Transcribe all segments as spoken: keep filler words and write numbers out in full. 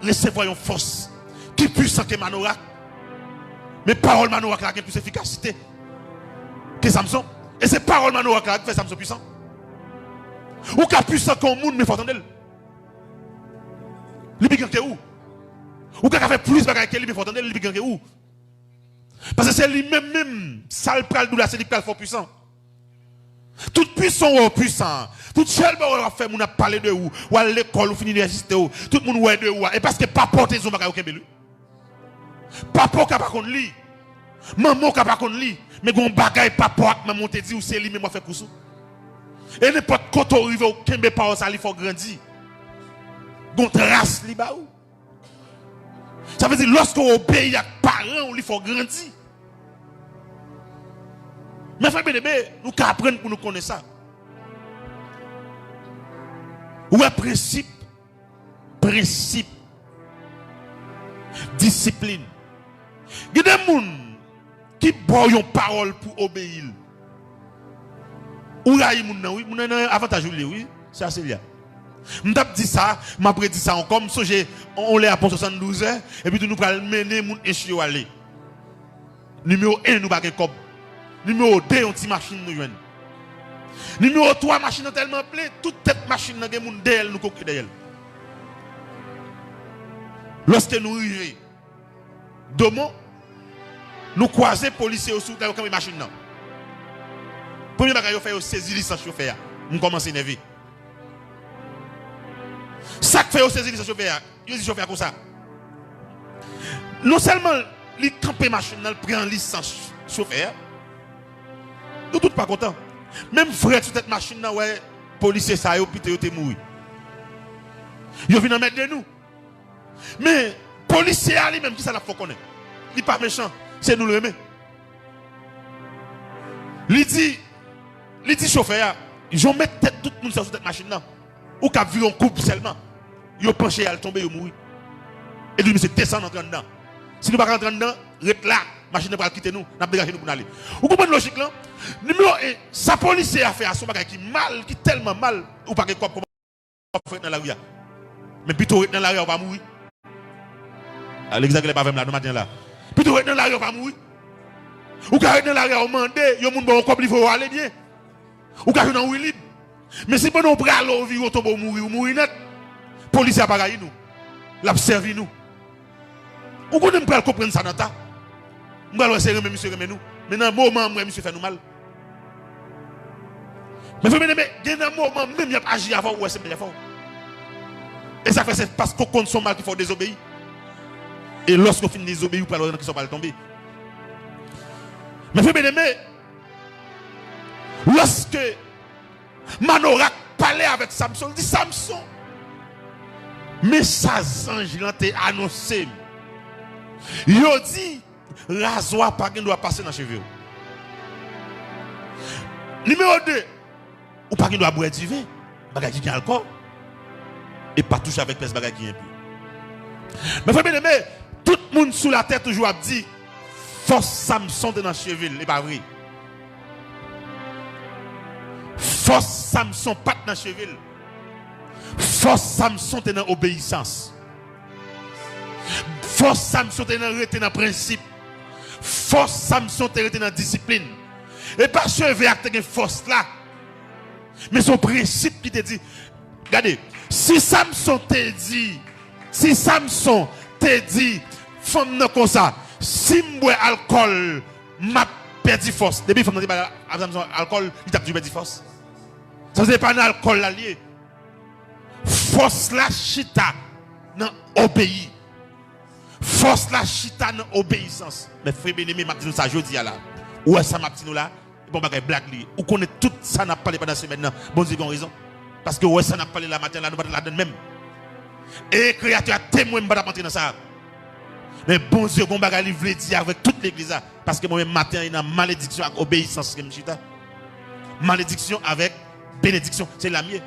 resevwa yon fòs ki pwisan ke manorak. Men pawòl manorak la gen plis efikasite ke Samson. E se pawòl manorak la ki fè Samson pwisan. Ou ka pwisan ke yon moun, men fò w tande l. Li pi gran ke ou. Ou ka, ka fè plis bagay ke li, men fò w tande l, li pi gran ke ou. Paske se li menm menm, sa l pral di w la, se li k pral fè w pwisan. Tout pwisan w wè w pwisan an, tout sèl bagay w ap fè, moun ap pale de ou, w al lekòl, ou fin inivèsite w, tout moun wè de ou a, e paske papa w te di w yon bagay ou kenbe l wi. Papa w ka pa konn li, manman w ka pa konn li, men gen yon bagay papa w ak manman w te di w, se li menm w ap fè kous ou. E nenpòt kote w rive, w kenbe pawòl sa, li fè w grandi. Gen yon tras li ba ou. Sa vle di, lòske w obeyi ak paran w, li fè w grandi. Men frè byeneme, nou ka aprann pou nou konnen sa. Ou wè prensip, prensip, disiplin. Gen de moun ki ba w yon pawòl pou obeyi l. Ou rayi moun nan, wi. Moun nan nan avantaj ou li ye, wi. Sa se li a. M t ap di sa, m ap redi sa ankò. M sonje, on, on lè apre swasanndouz è, epi tou nou pral mennen moun enchi yo ale. Nimewo en, nou pa gen kòb. Nimewo de, yon ti machin nou jwenn. Nimewo twa, machin nan tèlman plen, tout tèt machin nan gen moun dèyè l, nou koke dèyè l. Lòske nou rive Domon, nou kwaze polisye yo sou wout la, yo kanpe machin nan. Premye bagay yo fè, yo sezi lisans chofè a. M kòmanse nève. Sa k fè yo sezi lisans chofè a? Yo di chofè a konsa. Non sèlman li kanpe machin nan, li pran lisans chofè a. Nou tout pa kontan. Menm frè sou tèt machin nan wè polisye sa yo pito yo te mouri. Yo vin anmède nou. Men, polisye a li menm, kisa l ap fè w konnen? Li pa mechan, se nou l renmen. Li di, li di chofè a, jan w met tèt tout moun sa yo sou tèt machin nan, ou kab vire yon koub sèlman, yo panche al tonbe, yo mouri. E li di misye desann antre anndan. Si nou pa ka antre anndan, ret la, machin nan pral kite nou, n ap degaje nou pou n ale. Ou konprann lojik lan? Nimewo en, sa polisye a fè a se yon bagay ki mal, ki tèlman mal, ou pa gen kòb, w ap fè ret nan lari a. Men pito w ret nan lari a, ou pa mouri. A, legliz la genlè pa avè m la non maten an la. Pito w ret nan lari a, ou pa mouri. Ou ka ret nan lari a, ou mande yon moun ba w yon kòb, li voye w ale byen. Ou ka jwenn yon wi lib. Men si pandan w prale, w vire, w tonbe, w mouri, ou mouri nèt, polisye a pa rayi nou. L ap sèvi nou. Ou konnen m pral konprann sa nan ta. M pral wè se renmen misye renmen nou. Men nan moman an, m wè misye fè nou mal. Men frè byeneme, gen nan moman menm y ap aji avè w, ou wè se mal y ap fè w. E sa fè se paske w konn se yon mal ki fè w dezobeyi. E lòske w fin dezobeyi, ou pral wè nan kisa w pral tonbe. Men frè byeneme, lòske Manorak pale avèk Samson, li di, Samson, men sa zanj lan te anonse m. Yo di, razwa pa gen dwa pase nan cheve w. Nimewo de, ou pa gen dwa bwè diven, bagay ki gen alkòl, e pa touche avèk pyès bagay ki enpi. Men frè byeneme, tout moun sou latè toujou ap di, fòs Samson te nan cheve l, e pa vre. Fòs Samson pa t nan cheve l. Fòs Samson te nan obeyisans. Fòs Samson te nan rete nan prensip. Fòs Samson te rete nan disiplin. E pa cheve a ki te gen fòs la. Men se yon prensip ki te di, gade, si Samson te di, si Samson te di fanm nan konsa, si m bwè alkòl, m ap pèdi fòs. Depi fanm nan te bay Samson alkòl, li t ap toujou pèdi fòs. Sa vle di se pa nan alkòl la l ye. Fòs la chita nan obeyi. Fòs la chita nan obeyisans. Men frè byeneme, m ap di nou sa jodi a la. Ou wè sa m ap di nou la? E pa yon bagay blag li ye. Ou konnen tout sa n ap pale pandan semèn nan, Bondye gen yon rezon. Paske ou wè sa n ap pale la maten la, nou pa t ladann menm. E Kreyatè a temwen m pa t ap antre nan sa. Men Bondye gen yon bagay li vle di avèk tout legliz la. Paske mwen menm maten an, e nan malediksyon ak obeyisans ke m chita. Malediksyon avèk benediksyon. Se la m ye.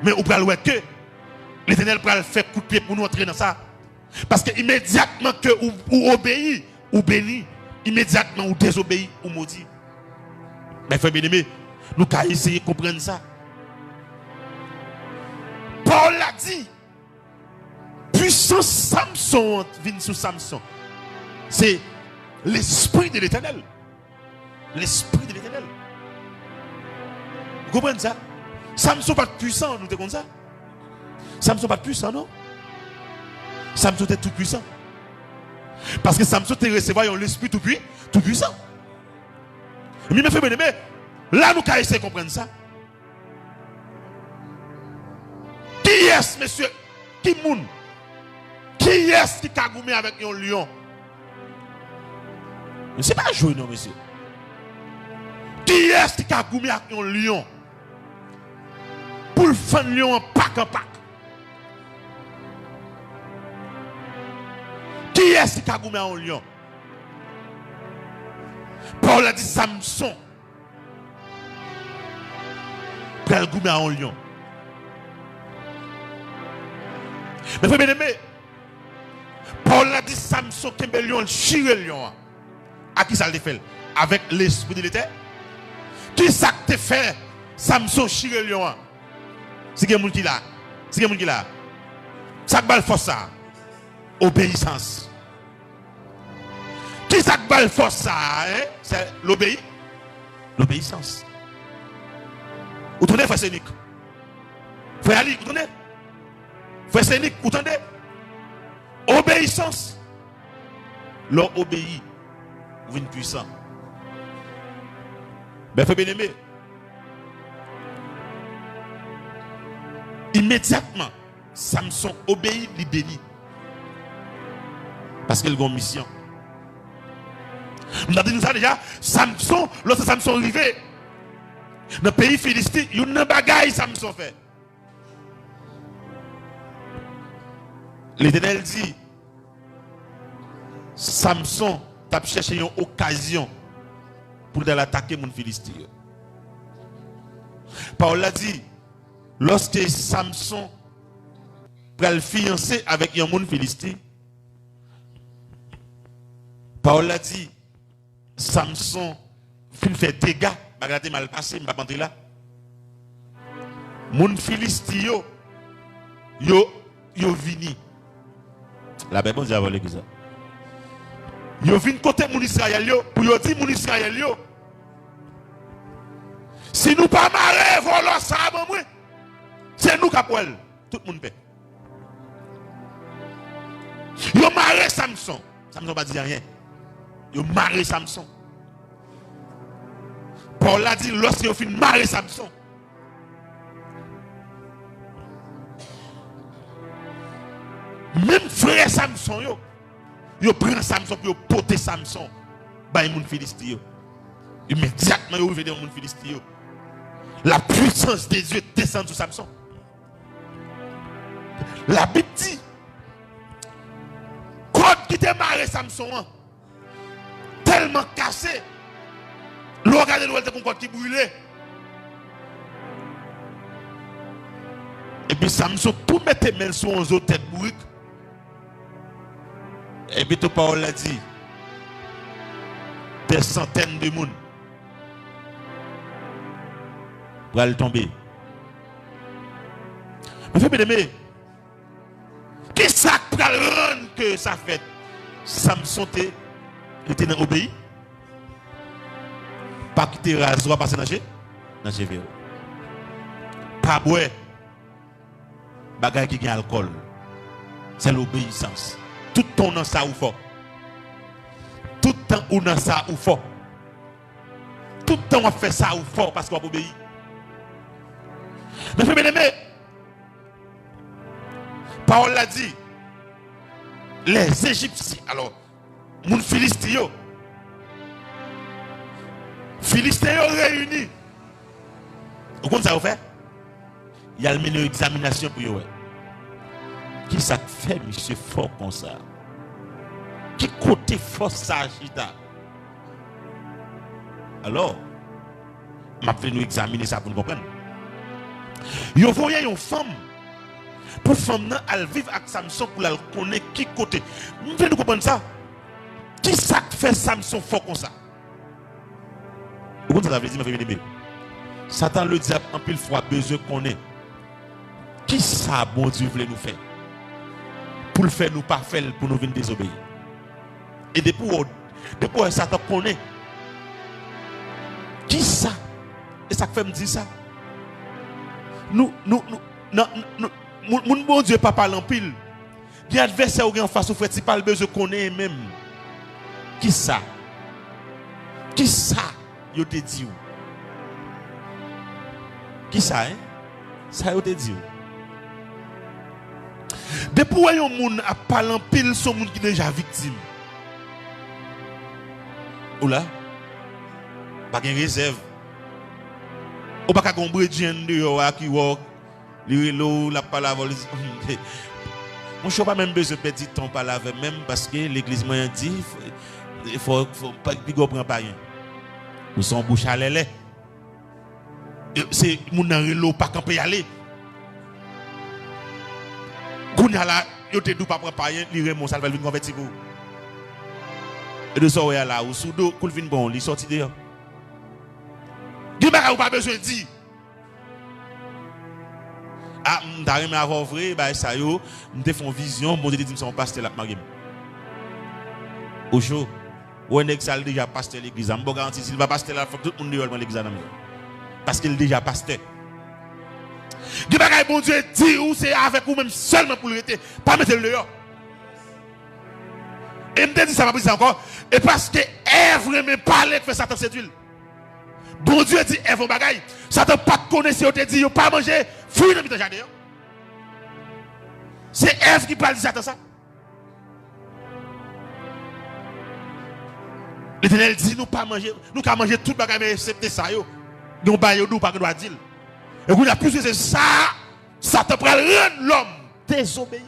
Men ou pral wè ke Letènèl pral fè kout pye pou nou antre nan sa. Paske imedyatman ke ou, ou obeyi, ou beni. Imedyatman ou dezobeyi, ou modi. Men frè byeneme, nou ka eseye konprann sa. Pawòl la di, Pwisans Samson an vin sou Samson. Se Lespri de Letènèl. Lespri de Letènèl. Ou konprann sa? Samson pa t pwisan, nou te konn sa? Samson pa t pwisan, non. Samson te tou pwisan. Paske Samson te resevwa yon lespri tou pwi-, tou pwisan. Men, men, frè byeneme, la nou ka eseye konprann sa. Kiyès, mesye, ki moun, kiyès ki ka goumen avèk yon lyon? Mesye, pa jwe non, mesye. Kiyès ki ka goumen ak yon lyon pou l fann lyon an pak an pak? Kiyès ki ka goumen ak yon lyon? Pawòl la di Samson pral goumen a yon lyon. Men frè byeneme, pawòl la di Samson kenbe lyon, l chire lyon an. A ki sa l te fè l? Avèk Lespri de Letènèl. Ki sa k te fè Samson chire lyon an? Si gen moun ki la, si gen moun ki la, sa k ba l fòs sa a? Obeyisans. Ki sa k ba l fòs sa a, en? Se lobeyi-, lobeyisans. Ou tande, frè Senik? Frè Ali, ou tande? Frè Senik, ou tande? Obeyisans. Lè w obeyi, ou vin pwisan. Men frè byeneme, imedyatman, Samson obeyi, li beni. Paske l gen yon misyon. M ta di nou sa deja, Samson, lòske Samson rive nan peyi Filisti, youn nan bagay Samson fè. Letènèl di, Samson t ap chèche yon okazyon pou l t al atake moun Filisti yo. Pawòl la di, lòske Samson pral fiyanse avèk yon moun Filisti, pawòl la di, Samson fin fè dega, bagay la te mal pase, m p ap antre la. Moun Filisti yo, yo, yo vini. Lapè Bondye avè w legliz la. Yo vin kote moun Izrayèl yo, pou yo di moun Izrayèl yo, si nou pa mare vòlò sa a ban mwen, se nou k ap wè l. Tout moun pè. Yo mare Samson. Samson pa di anyen. Yo mare Samson. Pawòl la di, lòske yo fin mare Samson, menm frè Samson yo, yo pran Samson pou yo pote Samson bay moun Filisti yo. Imedyatman, yo rive devan moun Filisti yo. La puissance de Dieu desann sou Samson. Labib di, kòd ki te mare Samson an tèlman kase, lè w gade l, w wè l tankou yon kòd ki brile. Epi Samson tou mete men l sou yon zo tèt bourik. Epi tou pawòl la di, des centaines de moun pral tonbe. Men frè byeneme, ki sa k pral rann ke sa fèt? Samson te, li te nan obeyi. Pa kite razwa pase nan che-, nan cheve w. Pa bwè bagay ki gen alkòl. Se lobeyisans. Tout tan w nan sa ou fò. Tout tan ou nan sa ou fò. Tout tan w ap fè sa ou fò paske w ap obeyi. Men frè byeneme, pawòl la di, les Égyptiens, alò, moun Filisti yo. Filisten yo reyini. Ou konn sa yo fè? Y al mennen yon egzaminasyon pou yo wè. Ki sa k fè misye fò konsa? Ki kote fòs sa a chita? Alò, m ap fè nou egzamine sa pou n konprann. Yo voye yon fanm pou fanm nan al viv ak Samson pou l al konnen ki kote. M vle nou konprann sa. Ki sa k fè Samson fò konsa? Ou konn sa sa vle di, men frè byeneme? Satan, ledyab, anpil fwa bezwen konnen ki sa Bondye vle nou fè. pou l fè nou pa fè l, pou nou vin dezobeyi. E depi w, depi w wè Satan konnen. Kisa? E sa k fè m di sa. Nou, nou, nou, nan, nou, moun, moun Bondye pa pale anpil. Gen advèsè ou gen anfas ou, frè, ti pa l bezwen konnen menm. Kisa? Kisa yo te di w? Kisa, en? Sa yo te di w? Depi w wè yon moun ap pale anpil, se yon moun ki deja viktim. Ou la? Pa gen rezèv. Ou pa ka gen yon bredjenn deyò a ki wè w, li rele w, l ap pale avè w, li di, monchè, w pa menm bezwen pèdi tan w pale avè m menm, paske legliz mwen an di, fò, fò, pa, piga w pran payen. Ou se yon bouch alèlè. E, se moun nan rele w, pa kanpe ale. Kounye a la, yo te di w pa pran payen, li renmen w, sa l fè l vin konvèti pou ou. E de sa w wè a la, ou sou do, kou l vin pran w, li sòti deyò. Gen bagay ou pa bezwen di. A, m ta renmen avè w vre, bagay sa yo, m te fè yon vizyon, Bondye te di m se yon pastè l ap marye m. Ou cho. Ou wè nèg sa l deja pastè legliz la. M ba w garanti, si l pa pastè la, fòk tout moun deyò l pran legliz la nan men l. Paske l deja pastè. Gen bagay Bondye di ou, se avèk ou menm sèlman pou l rete. Pa mete l deyò. E m te di sa, m ap di sa ankò. E paske Èv renmen pale k fè Satan sedui l. Bondye di Èv yon bagay. Satan pa t konnen si yo te di yo pa manje fwi nan mitan jaden an. Se Èv ki pral di Satan sa. Letènèl di nou pa manje, nou ka manje tout bagay, men eksepte sa yo. Gen yon bagay yo di w pa gen dwa di l. E kounye a, piske se sa, Satan pral rann lòm dezobeyi.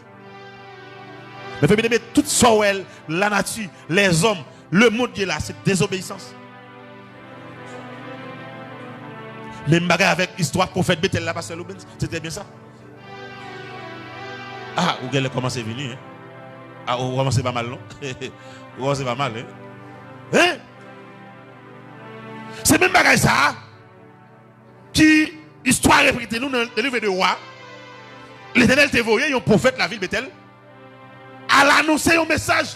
Men fè byeneme, tout sa w wè, lanati, lèzòm, lemonn ye la, se dezobeyisans. Menm bagay avèk istwa pwofèt Betèl la, pastè Loubens, se te byen sa. A, ou genlè kòmanse vini, en. A, ou kòmanse pa mal, non? Ou kòmanse pa mal, en. En? Se menm bagay sa a ki istwa repete nou nan, nan liv de Wa. Letènèl te voye yon pwofèt lavil Betèl al anonse yon mesaj.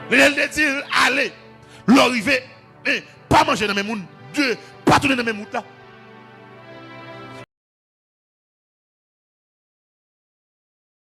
Letènèl te di l, ale, lè w rive, men, pa manje nan men moun. De, pa tounen nan menm wout la.